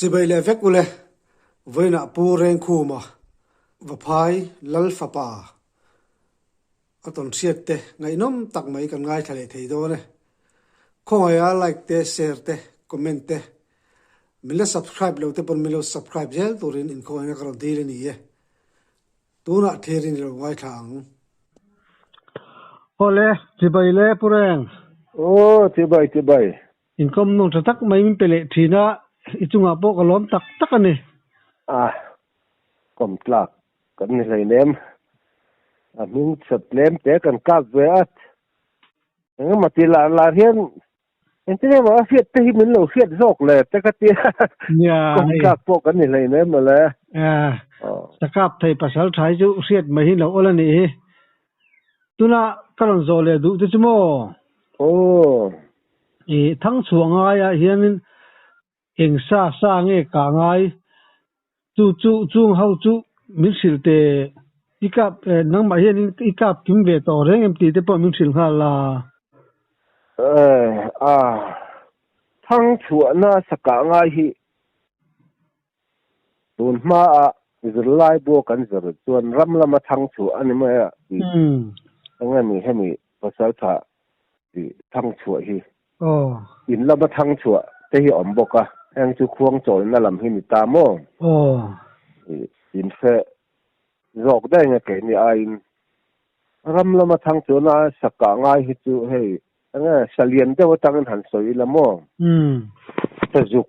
Chibai leh vek ule, vawiinah Pu Rengkhuma Vaphai Lal fapa a tawn hriat te ngaihnawm tak mai kan ngaithla leh thei dawn e. Khawngaiha like te, share te, comment te, min la subscribe lo te pawn min lo subscribe zel turin inkhawngaiha ka rawn dil a ni e. Tunah thlirin i lo ngaithla ang. Awle, chibai le Pu Reng. Aw, chibai, chibai. Inkawm nung tha tak mai min pe leh thin a, i chungah pawh ka lawm tak tak a ni. A, kawm tlak kan ni hleinem. A hming chhawt tlem te kan kap ve a, engemaw ti lar lar hian engtin emaw a hriat te hi min lo hriat zawk le te ka tia. Nia, Kawm hei. tlak pawh kan ni hleinem mawle. A, sakap thei pasal tha hi chu hriat mai hi lo awl a nih hi. Tuna ka rawn zawh leh duh te chu maw? Aw. I thangchhuah ngaiah hianin eng sa sa nge kah ngai? Chu chu chung ho chu min hrilh teh. I kap nangmah hianin i kap kim ve tawh reng em tih te pawh min hrilh nghal la. A thangchhuahna sa kah ngai hi Tun hmaah zirlai buah kan zir chuan ram lama thang chhuah a ni mai a tih eng a ni hemi pasaltha tih thang chhuah hi in lama thang chhuah te hi a awm bawk a, heng chu khuang chawlna lam hi ni ta maw? In hre zawk daih eng a keini aiin ram lama thang chuahna sakah ngai hi chu hei eng nge salian deuh atangin han sawi ila maw? Sazuk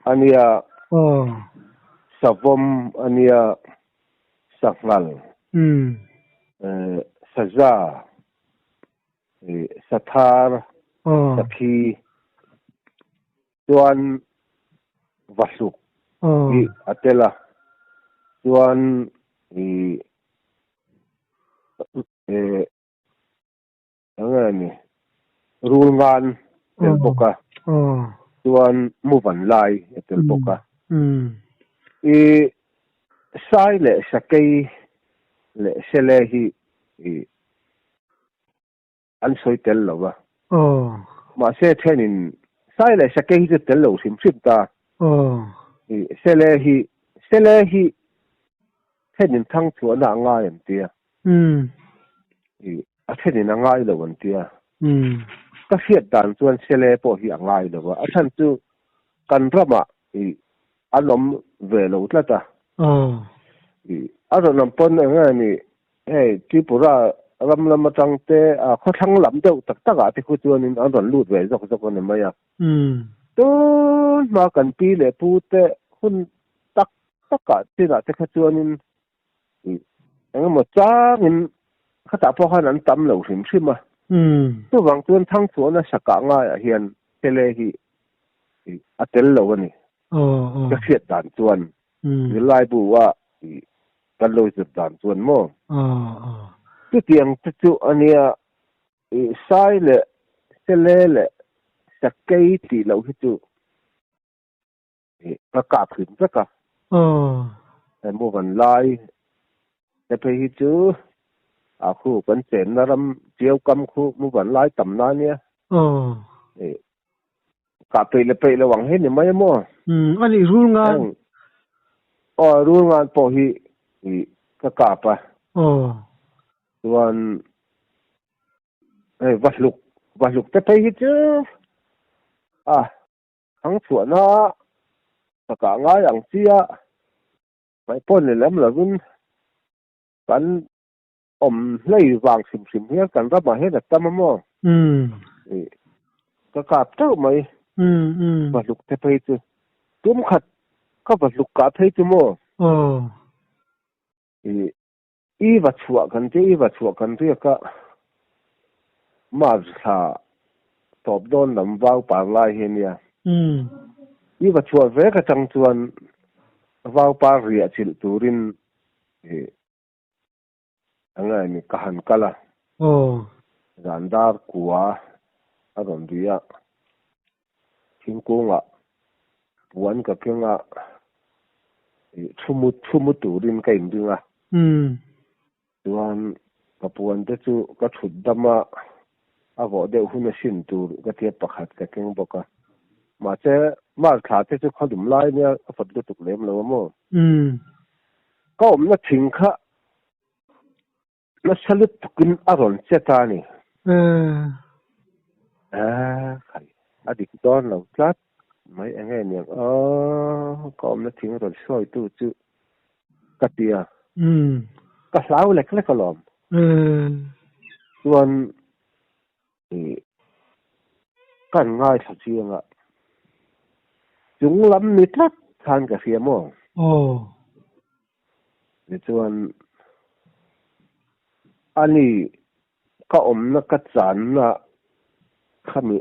A nia, savawm a nia, sanghal, saza, sathar, sakhi chuan vahluk hi a tel a, chuan Eng nge ni? Rul ngan tel bawk a, chuan mu van lai a tel bawk a. I sai leh sakei leh sele hi i an sawi tel lo va. Mahse thenin sai leh sakei hi chu tel lo hrim hrim ta. I sele hi sele hi thenin thang chhuahna a ngai an tia. A thenin a ngai lo an tia. Ka hriat dan chuan sele pawh hi a ngai lo a, a chhan chu kan ramah an awm ve lo tlat a. A rawn awm pawn eng nge ni hei Tripura ram lam atang te khawthlang lam deuh tak tak ah te khu chuanin an rawn lut ve zawk zawk a ni mai a. Tun hma kan pi leh pu te hun tak tak ah chinah te kha chuanin Engemaw changin khatah pawh khan an tam lo hrim hrim a. Chuvang chuan Thangchhuahna sakah ngaiah hian Pele hi a tel lo a ni. Ka hriat dan chuan zirlai bu a kan lo zir dan chuan maw. Chutiang te chu a nia Sai leh Sele leh Sakei tih loh hi chu Ka kap hrim vek a. He mu van lai te phei hi chu a khu kan chenna ram chiau kam khu mu van lai tam na nia. Kah peih leh peih lo ang hi ni mai a maw? A nih rul ngan. Aw rul ngan pawh hi ka kap a. Chuan hei vahluk vahluk te phei hi chu a. Thang chhuahna takah ngai ang chia hmai pawn ni lem lovin kan awm hlei vang hrim hrim hian kan ramah hian a tam a maw? Ka kap teuh mai vahluk te phei chu tum khat ka vahluk kah phei chu maw? I va chhuah kan tia, i va chhuah kan riak a, March thla tawp dawn lam vau par lai hi a nia. I va chhuah vek atang chuan vau par riah chilh turin a ngai ni ka han kal a. Zan dar kua a rawn ri a, thingkungah puan ka keng a, thu mu thu mu turin ka inring a. Chuan ka puan te chu ka thut dam a, a vawh deuh hun a sin tur ka tia pakhat ka keng bawk a. Mahse March thla te chu khawdum lai nia a fawt lutuk lem lo a maw? Ka awmna thing kha nasa lutukin a rawn che ta a ni. Khai, a dik dawn lo tlat mai eng nge niang aw, ka awmna thing rawn sawitu chu ka ti a, ka hlau lek lek alawm. Chuan kan ngaithla chiang a, chung lam ni tlat khan ka hria maw? Tichuan ani ka awmna ka channa khami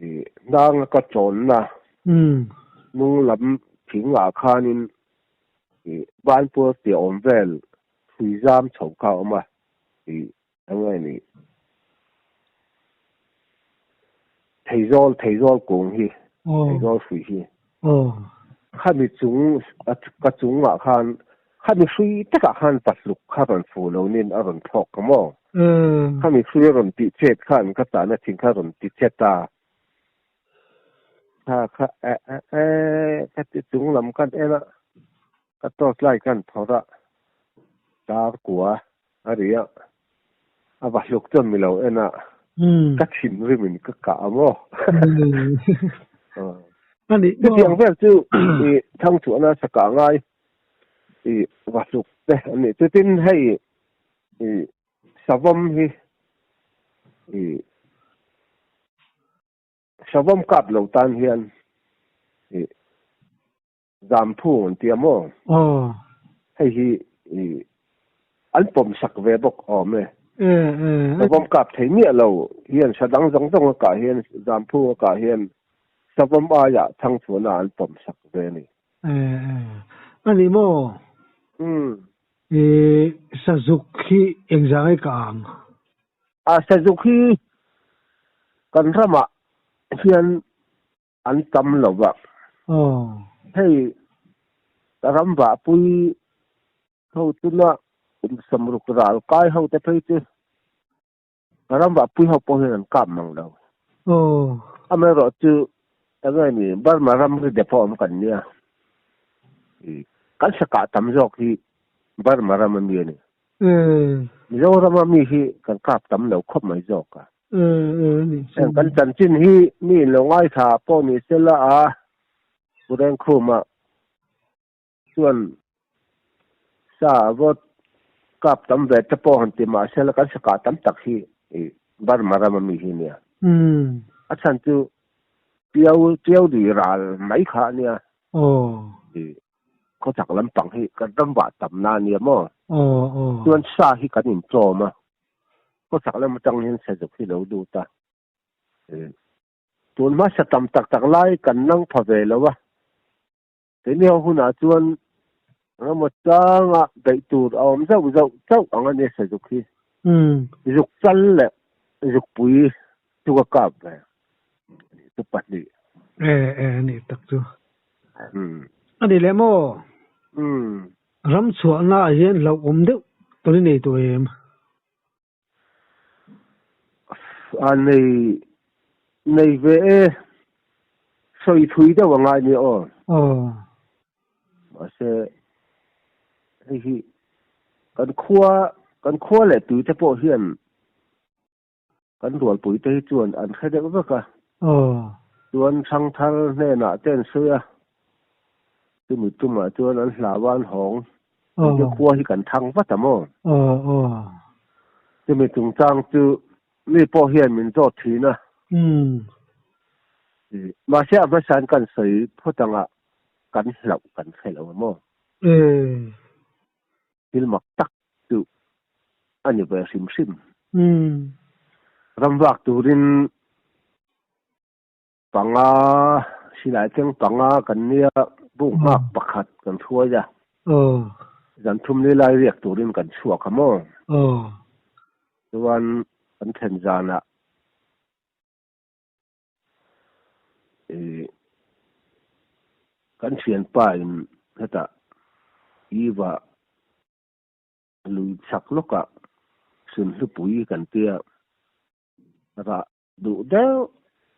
hnanga ka chawnna hnung lam thingah khanin banpuar tih awm vel hrui zam chho kha a awm a, eng nge ni Theizawl Theizawl kung hi Theizawl hrui hi khami chung ka chungah khan khami hrui takah khan pahluk kha rawn fu lo nin a rawn thlawk ka maw khami hrui a rawn tih chet khan ka tahna thing kha rawn ti chet a kha kha e e e ka ti chung lam kan en a ka torch light kan phawrh a dar kua A ri a, a va hluk chuan mi lo en a, ka thinrim in ka kah a maw? Chutiang vel chu i thang chhuahna sa kah ngai i va hluk te an nih. Chutin hei i savawm hi i savawm kap lo tan hian i Zamphung an ti a maw? Hei hi an pawm sak ve bawk awm e. Savawm kap thei miah lo hian sa dang zawng zawng a kah hian Zamphung a kah hian savawm aia thangchhuahna an pawm sak ve a ni. A ni maw? Sazuk hi engzah nge ka ang? A sazuk hi kan ramah hian An tam lo va. Hei ram vahpui ho chuna kum samruk ral kai ho te phei chu ram vahpui ho pawh hian an kap mang lo. Amaherawh chu eng nge ni Burma ramri depawh awm kan nia. Kan sakah tam zawk hi Burma ram a mi a ni. Mizorama mi hi kan kap tam lo khawp mai zawk a. Heng kan chanchin hi mi in lo ngaithla pawh ni se la a, Pu Rengkhuma chuan sa vawt kap tam ve te pawh han ti mah se la kan sakah tam tak hi Burma rama mi hi nia. A chhan chu Tiau Tiau lui ral mai kha a nia. Khawchhak lampang hi kan ram vah tamna a nia maw? Chuan sa hi kan intlawm a, khawchhak lam atang hian sazuk hi lo lut a. Tun hmasa tam tak tak lai kan nang pha ve lo a, keini ho hunah chuan engemaw changa beih tur a awm zauh zauh chauh ang a nia sazuk hi. Zuk chal leh zukpui chu ka kap ve. Chu pahnih. E ni tak chu. A ni leh maw? Ram chhuahna ah hian hlauhawm deuh tawn i nei tawh em? A nei nei ve e. Sawi thui deuh a ngai nia aw. Mahse hei hi kan khua kan khua leh tui te pawh hian Kan rualpuite hi chuan an hre deuh vek a. Chuan Thangthar hnenah te an sawi a, chumi tumah chuan an hlau a, an hawng. Engtia khua hi kan thang vat a maw? Chumi chungchang chu mi pawh hian min zawt thin a. Mahse a hmasain kan sawi phawt anga kan hlauh kan hre lo a maw? Thil mak tak chu a ni ve hrim hrim. Ram vak turin panga silai cheng panga kan nia buk nghak pakhat kan hruai a, zan thum ni lai riak turin kan chhuak a maw? Chuan kan thlen zanah Kan thianpa in hetah Eva lui chhak lawkah Sunhlupui kan tia rah duh deuh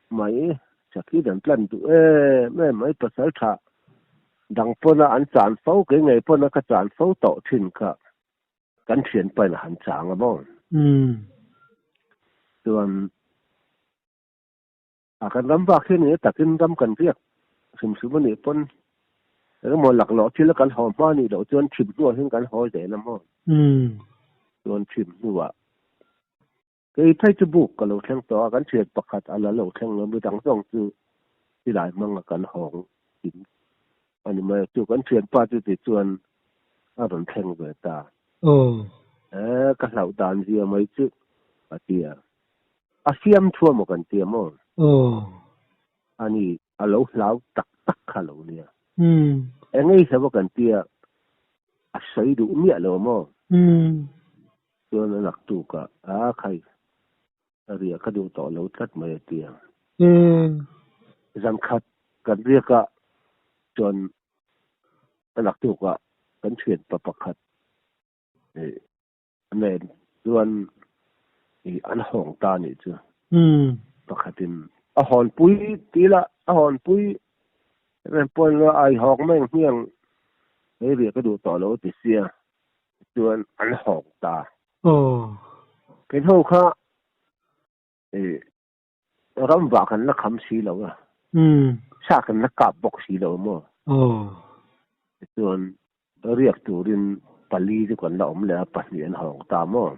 mai. Sakhi dan tlan duh em em mai pasaltha dang pawna an chan fo kei ngei pawna ka chan fo tawh thin kha kan thian pain a han chang a maw. Chuan a kan ram vak hi ni takin ram kan riak hrim hrim a nih pawn engemaw laklawh thil a kan haw hma nih loh chuan thim hnuah hian kan haw zel a maw. Chuan thim hnuah Kei phei chu buk ka lo thleng tawh a, kan thian pakhat a la lo thleng lo, midang zawng chu silai hmanga kan hawng kim a ni mai a, chu kan thianpa chu ti chuan a rawn thleng ve ta. E, ka hlauh dan zia mai chu a ti a, a siam thu amaw kan ti a maw? A ni, a lo hlau tak tak kha lo nia. Eng ei hlauh a kan ti a, a sawi duh miah lo maw? Chuan a naktuk a, a khai, a riah ka duh tawh lo tlat mai a ti a. Zan khat kan riak a, chuan a naktuk ah kan thianpa pakhat nen chuan an hawng ta a nih chu. Pakhatin a hawnpui tih lah a hawnpui em pawhin ai hawk mai ang hmiang, hei riah ka duh tawh lo a ti sia. Chuan an hawk ta. Kei ho kha ram vah kan la kham si lo a, sa kan la kap bawk si lo maw? Tichuan riak turin pali chu kan la awm leh a, pahnih an hawng ta maw?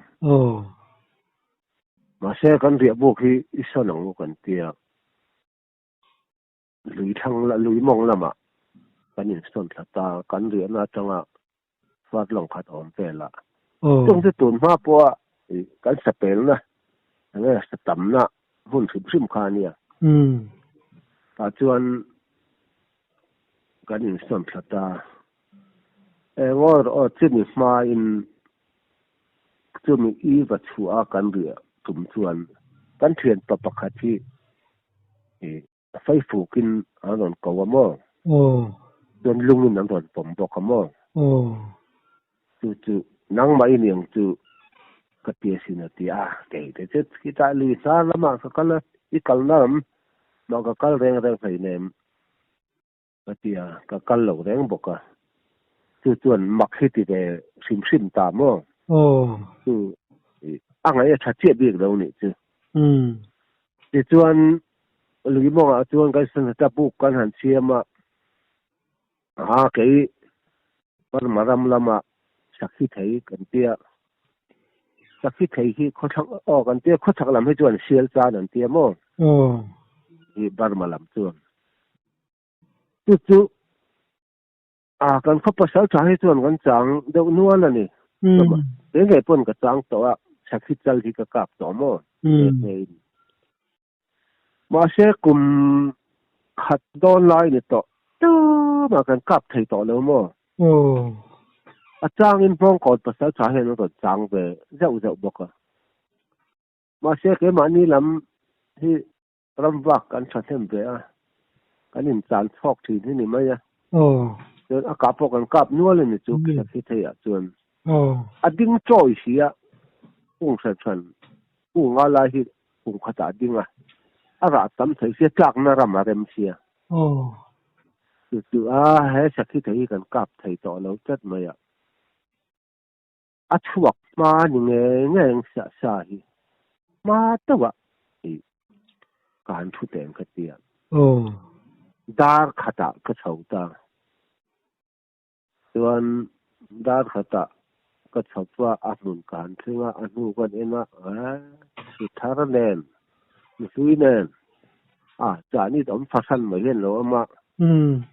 Mahse kan riah buk hi i sawn ang u kan tia. Lui thlang la, lui mawng lamah kan insawn thla ta, kan riahna atanga fat lawng khat awm velah. Chung chu tun hma pawha kan sapelna enge satamna hmun hrim hrim kha a nia. Tah chuan kan insawn thla ta. Eng aw erawh chumi hmain chumi i va chhuah a kan riah tum chuan kan thianpa pakhat hi A faifukin an rawn ko a maw? Chuan lungin an rawn pawm bawk a maw? Chu chu nangmah i niang chu ka ti asin a ti a, kei te chu khitah lui hnar lamah ka kal a, i kalna lam mah ka kal reng reng hleinem. Ka ti a, ka kal lo reng bawk a. Chu chuan mak hi ti ve hrim hrim ta maw? Chu a ngaih a tha chiah bik lo nih chu. Tichuan lui mawngah chuan kan sanata buk kan han siam a, a kei Burma ram lama sakhi thei kan tia. Sakhi thei hi khawthlang aw kan tia khawchhak lam hi chuan sial chan an tia maw? Hi Burma lam chuan. Chu chu a kan khaw pasal tha hi chuan kan chang deuh nual a ni. Kei ngei pawn ka chang tawh a, sakhi chal hi ka kap tawh maw? Mahse kum khat dawn lai ni tawh tumah kan kap thei tawh lo maw? A changin Hmawngkawn pasal tha hian an rawn chang ve zeuh zeuh bawk a. Mahse keimahni lam hi Ram vak kan thahnem ve a, kan inchan chhawk thin hi ni mai a. Chuan a kah pawh kan kap nual a ni chu Sakhi theiah chuan. A ding chawi si a, kung hran hran kung nga lai hi kum khatah a ding a, a rah tam thei sia tlakna ram a rem sia. Chu chu a he Sakhi thei hi kan kap thei tawh lo tlat mai a. A chhuak hma ni ngei ngei ang sa sa hi hma deuhah i ka han thu teng ka ti a. Dar khatah ka chho ta. Chuan dar khatah ka chho a, a hmun ka han thleng a, a hnu kan en a, su thar nen, mihlui nen, a chan it awm fahran mai hian lo awm a.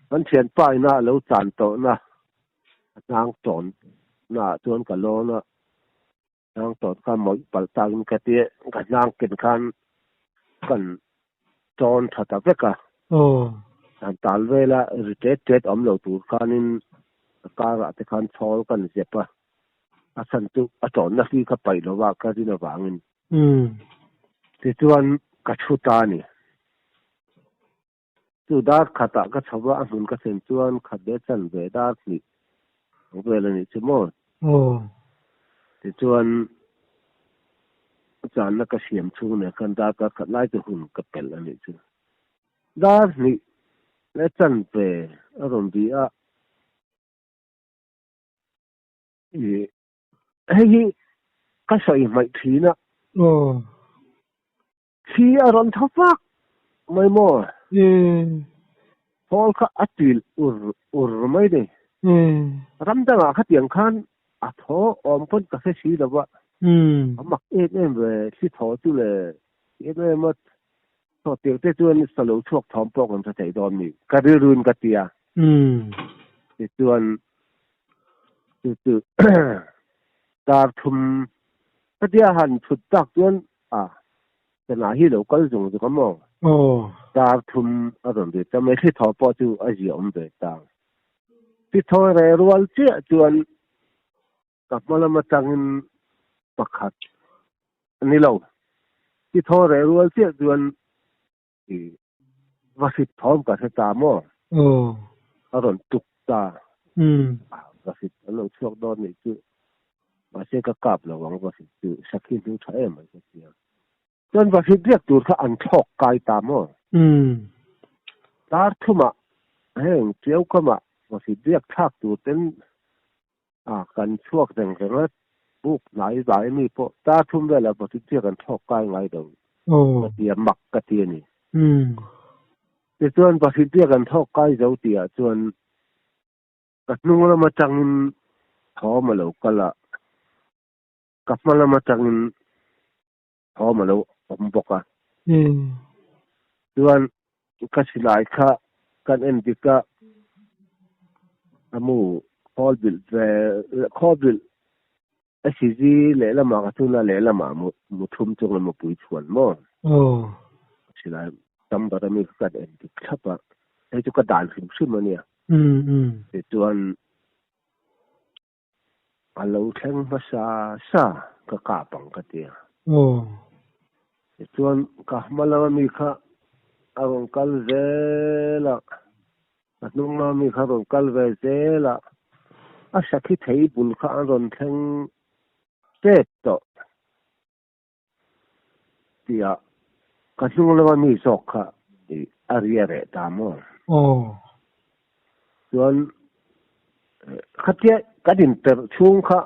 Kan thianpa ina a lo chan tawhna A hnang tawn naah chuan ka lawn a, hnang tawn kha mawih palh takin ka ti a, ka hnang ken khan kan tawn tha ta vek a. Han tal vel a, ri tet tet awm lo tur khanin a karah te khan chhawl kan zep a, a chhan chu a tawnna hri kha paih lova ka rin avangin. Tichuan ka thu ta a ni. Chu dar khatah ka chho a, a hmun ka thlen chuan khat leh chan ve dar hnih ang vel a nih chu maw? Tichuan channa ka siam chhung nen khan darkar khat lai chu hun ka pelh a nih chu. Dar hnih leh chanve a rawn ri a. Ih hei hi ka sawi hmaih thin a. Aw. Thli a rawn tha vak mai maw? Hawl kha a til ur ur mai ni. Ram dangah khatiang khan a thaw awm pawn ka hre si lo va. A mak em em ve thli thaw chu le em em a thaw tir te chuan sa lo chhuak thawm pawh kan hre thei dawn ni ka rilruin ka ti a. Tichuan chu chu dar thum khatia han chhut tak chuan A, zanah hi lo kal zung zung a maw? Aw. Dar thum a rawn ri ta mai, thlithaw pawh chu a zia awm ve ta. Thlithaw reh rual chiah chuan ka hma lam atangin pakhat a ni lo. Thlithaw reh rual chiah chuan i va hrit thawm ka hre ta maw? Aw. A rawn tuk ta. Umm. Va hrit an lo chhuak dawn nih chu. Mahse ka kap lo ang va hrit chu sakhi hnu tha em mai ka tia. Chuan va hrit riak tur kha an thlawk kai ta maw? Umm. Dar thumah heng Tiau kamah va hrit riak thlak tur ten a kan chhuak reng reng a, buk hnai vai mi pawh dar thum velah va hrit riak an thlawk kai ngai lo ka tia, mak ka ti a ni. Tichuan va hrit riak an thlawk kai zo tihah chuan Ka hnung lam atangin thawm a lo kal a, ka hma lam atangin thawm a lo awm bawk a. Chuan ka silai kha kan en dik a, a mu khawl bilh ve khawl bilh SCG lehlamah ka chhun a, lehlamah mu thum chung emaw pui chhuan maw? Silai number ami kha kan en dik thlap a, hei chu ka dan hrim hrim a nia. Tichuan a lo thleng hmasa sa ka kap ang ka ti a. Tichuan ka hma lama mi kha a rawn kal zel a. A hnung lama mi kha rawn kal ve zel a, a sakhi thei bul kha an rawn thleng tep tawh tih ka hnung lama mi zawk kha a ri a reh ta maw? Aw. Chuan khatia kan inperh chhung kha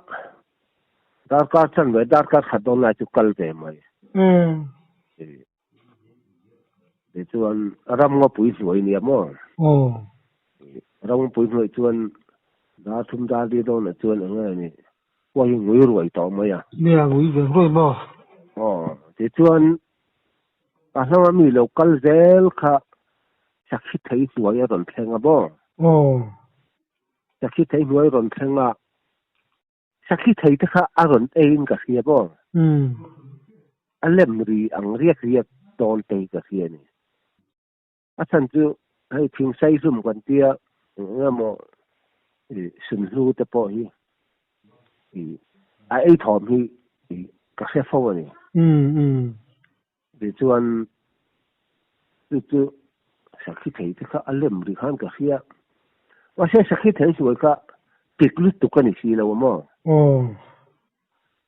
darkar chanve darkar khat dawn lai chu kal ve mai. Umm. Tichuan ram ngawpui hnuai nia maw? Aw. Ram ngawpui hnuai chuan dar thum dar li dawnah chuan eng nge ni pawh hi ngui ruai tawh mai a. Nia ngui ve ruai maw? Aw. Tichuan ka hlama mi lo kal zel kha sakhi thei hnuai a rawn thleng a maw? Aw. Sakhi thei hnuai a rawn thleng a. Sakhi thei te kha a rawn eiin ka hria maw? A lem ri ang riak riak dawn te hi ka hria a ni. A chhan chu hei thingsai hlum kan tia eng emaw sunhlu te pawh hi a ei thawm hi ka hre fo a ni. Tichuan chu chu sakhi thei te kha a lem ri khan ka hria. Mahse sakhi thei hnuai kha pik lutuk a ni si lo a maw? Aw.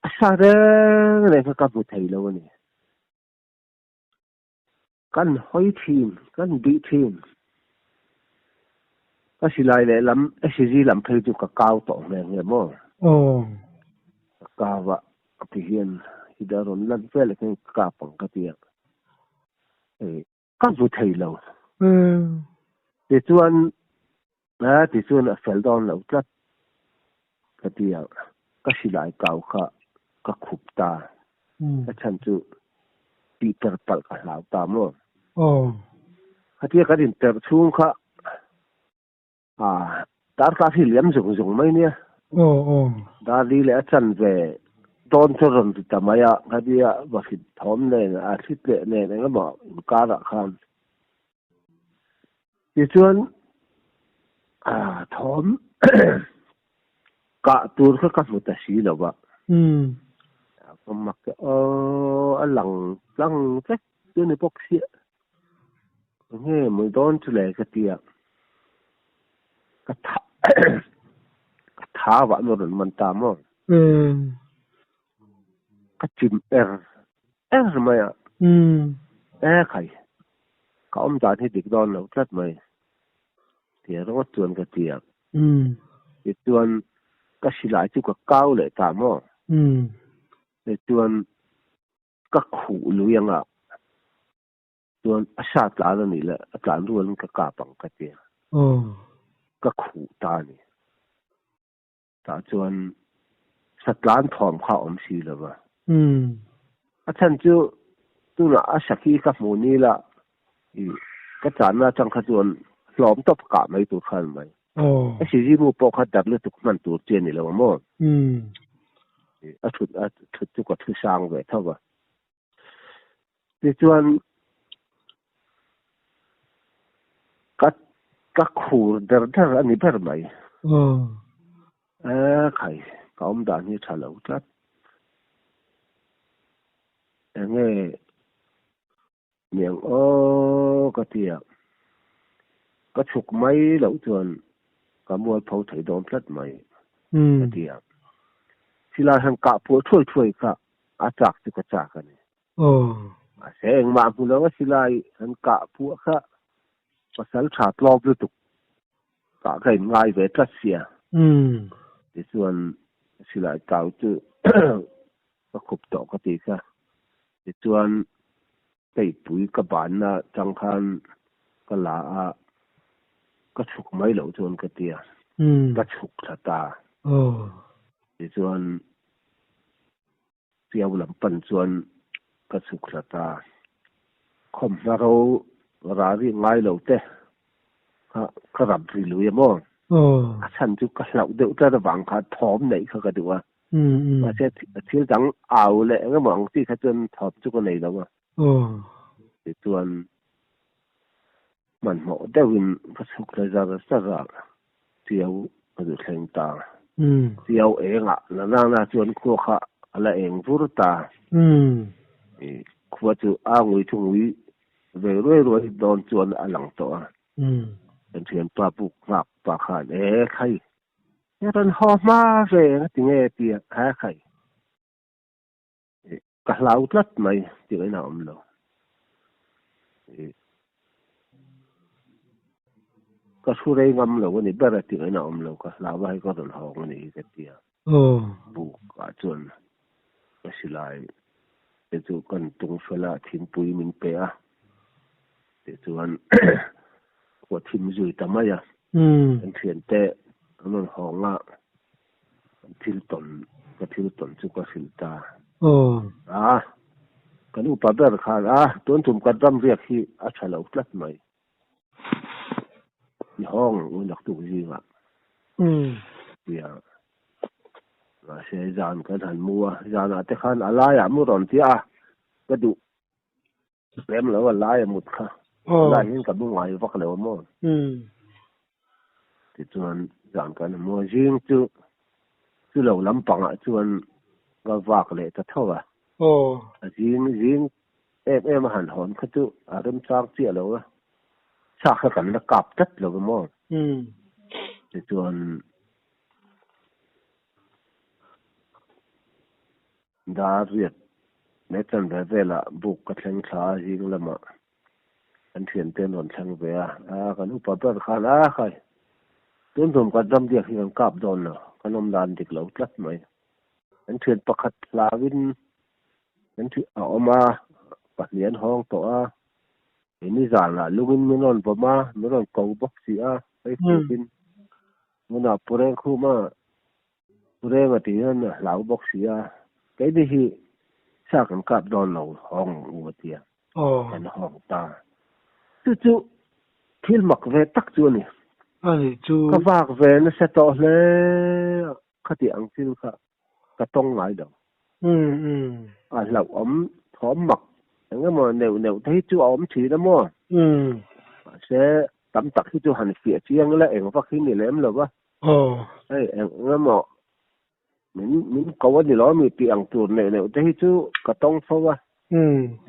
A sa reng reng kha ka hmu thei lo a ni. Kan hawi thin, kan bih thin. Ka silai lehlam SCG lam phei chu ka kau tawh nghe nghe maw? Aw. Ka kau a, ti hian i da rawn lan vel hian ka kap ang ka ti a. Hei, ka hmu thei lo. Tichuan, a tichuan a fel dawn lo tlat ka ti a, ka silai kau kha ka khup ta. A chhan chu tih per palh ka hlau ta maw? Aw. Khatia kan inperh chhung kha A, darkar hi liam zung zung mai nia. Aw, aw. Darli leh a chanve dawn chu rawn ri ta mai a, khatia va hrit thawm nen a hrit leh nen eng emaw inkarah khan. Tichuan, a thawm kah tur kha ka hmu ta si lo va. Umm. Ka mak e, aw, a lang tlang vek chu ni bawk sia. Nge mawi dawn chu le ka ti a, ka tha ka tha vah na rawn man ta maw? Umm. Ka chim er er mai a. Umm. E khai. Ka awm dan hi dik dawn lo tlat mai. Tia ringawt chuan ka ti a. Tichuan ka silai chu ka kau leh ta maw? Tichuan ka khuh lui anga chuan a sa tlan a nih leh a tlan rualin ka kap ang ka ti a. Ka khuh ta a ni. Tah chuan satlan thawm kha a awm si lo va. A chhan chu tunah a sakhi ka hmuh ni la i ka channa atang kha chuan hlawm tawp kah mai tur kha a ni mai. A sizimu pawh kha dar lutuk hman tur chi a ni lo a maw? A thut a thut chu ka thu sang ve tho va. Tichuan ka ka khur der der a ni ber mai. E khai, ka awm dan hi tha lo tlat. Enge niang aw ka ti a, ka chhuk mai loh chuan ka mualpho thei dawn tlat mai ka ti a. Silai han kah phuah thuai thuai kha a chak chu ka chak a ni. Mahse engmah hmu lo a silai han kah phuah kha pasal tha tlawm lutuk kah ka in ngai ve tlat sia. Tichuan silai kau chu ka khup tawh ka ti kha. Tichuan Keipui ka banna chang khan ka la a, ka chhuk mai loh chuan ka ti a, ka chhuk thla ta. Tichuan Piau lam pan chuan ka chhuk thla ta. Khawmhna ro rari ngai lo te kha ka rap ri lui a maw? A chhan chu ka hlauh deuh tlat avang kha thawm neih kha ka duh a. Mahse thil dang au leh eng emaw ang chi kha chuan thawm chu ka nei lo a. Tichuan hmanhmawh deuhin ka chhuk ta zar zar a, Chiau ka zu thleng ta. Chiau engah na na na chuan khua kha a la eng vur ta. Khua chu a ngui thu ngui ve ruai ruai dawn chuan a lang tawh a. Kan thianpa buk nghak pa khan, E khai, He rawn haw hma ve eng a ti nge tia ha khai. Ka hlau tlat mai tih in a awm lo. Ka thu rei ngam lo a ni ber a tih in a awm lo. Ka hlau a hei ka rawn hawng a ni hi ka ti a. Buk ah chuan ka silai te chu kan tung fel a, thingpui min pe a. Tichuan khua thim zui ta mai a, kan thiante an rawn hawng a, kan thil tawn, ka thil tawn chu ka hrilh ta a, kan upa ber khan a, tun tum kan ram riak hi a tha lo tlat mai, i hawng ang u naktuk zingah tia mahse zan kan han mu a, zanah te khan a laiah mu rawn tia a, ka duh. Lem lo a lai a mut kha. A lai hian ka bu ngai vak lo a maw? Tichuan zan kan hmu a, zing chu chu lo lampangah chuan ka vak leh ta tho a. A zing zing em em a han hawn kha chu a remchang chiah lo a, sa kha kan la kap tlat lo a maw? Tichuan Dar riat mai chan ve velah buk ka thleng thla a zing lamah kan thiante an rawn thleng ve a, a kan upa ber khan a khai tun tum kan ram biak hi kan kap dawn lo, kan awm dan dik lo tlat mai. Kan thian pakhat hlauin kan thian a awm a, pahnih an hawng tawh a, keini zanah lungin min rawn vawm a, min rawn ko bawk si a, Facebook-in hmunah Pu Rengkhuma Renga tih hian a hlau bawk si a, keini hi sa kan kap dawn lo hawng ang u a ti a, kan hawng ta. Chu chu thil mak ve tak chu a ni. A nih chu. Ka vak ve nasa tawh hle a, khati ang thil kha ka tawng ngai lo. A hlauhawm thawm mak eng emaw neuh neuh te hi chu a awm thin a maw? Mahse tam tak hi chu han fiah chiang ila eng vak hi ni lem lo va. Aw. Hei eng emaw min min ko a ni lo mi tih ang tur neuh neuh te hi chu ka tawng fo a.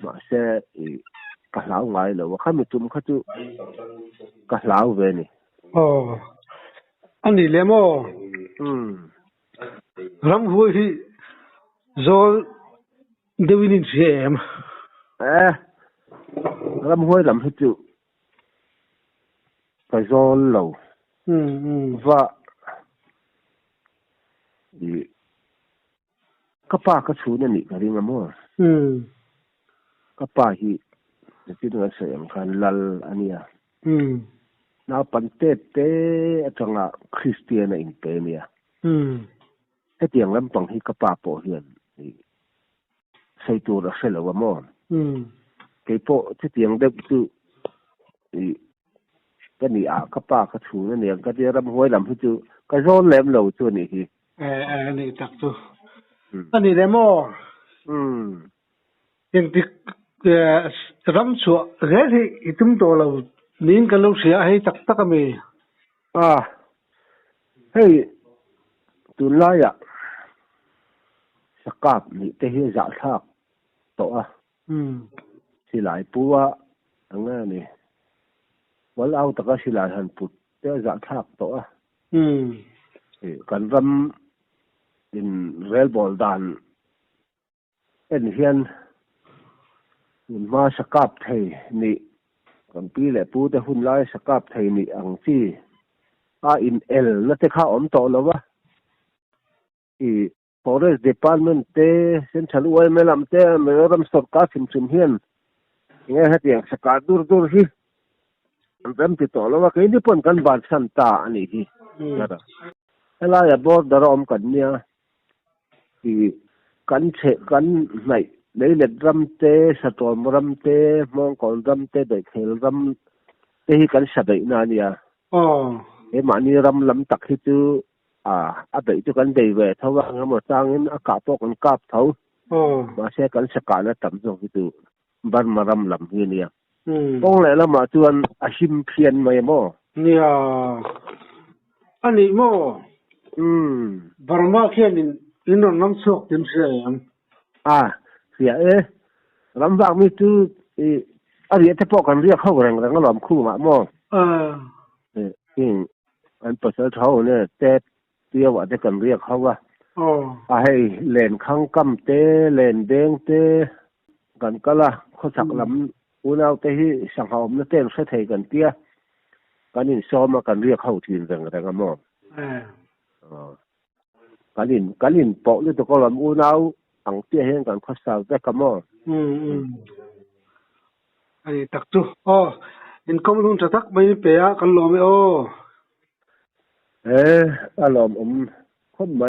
Mahse i ka hlau ngai lo a, khami tum kha chu ka hlau ve ni. Aw. A nih leh maw? Ramhuai hi zawl deuhin in hria em? Eh, ramhuai lam hi chu. Ka zawl lo va i ka pa ka chhun a nih ka ring a maw? Ka pa hi nitin kan sawi ang khan lal a nia. Naupan tep te atanga Kristian a inpe a nia. Hetiang lampang hi ka pa pawh hian i sawi tur a hre lo a maw? Kei pawh chutiang deuh chu i ka ni a, ka pa ka chhun a niang ka tia ramhuai lam hi chu ka zawn lem lo chu a nih hi. E e ni tak chu. A ni le maw? Engtik ram chhuah zel hi i tum tawh lo niin kan lo hria a, hei tak tak a mi? A, hei tunlaiah sakap nih te hi a zahthlak tawh a, silai pu a ang a ni, wal au taka silai han put te a zahthlak tawh a, kan ram in relbawl dan En hian tun hma sa kap thei nih, kan pi leh pu te hun lai sa kap thei nih ang chi a in el na te kha awm tawh lo a. I Forest Department te, Central yma lam te, Mizoram sawrkar hrim hrim hian enge hetiang sa kah dur dur hi an rem ti tawh lo a, keini pawn kan bansan ta a nih hi. Helaia border a awm kan nia. I kan chheh kan hnaih leilet ram te, satawm ram te, hmawngkawn ram te, beihkhel ram te hi kan sa beihna a nia. He mahni ram lam tak hi chu a beih chu kan bei ve tho a, engemaw changin a kah pawh kan kap tho. Mahse kan sa kahna tam zawk hi chu Burma ram lam hi a nia. Kawng leh lamah chuan a him phian mai a maw? Nia, a nih maw? Burma khian in in rawn ram chhuak tin hria em? A, hria e. Ram vak mi chu i a riah te pawh kan riak ho reng reng alawm khungah maw? Eng an pasal tha ho nen tep Piau ah te kan riak ho a, a hei len khang kam te, len deng te kan kal a, khawchhak lam unau te hi sangha awmna te an hre thei kan tia, kan insawm a kan riak ho thin reng reng a maw? Kan in kan in pawh lutuk alawm unau ang chiah hian kan khawsa vek a maw? Ani tak chu aw, inkawm hun tha tak mai pe a kan lawm e aw. He a lawmawm khawp mai.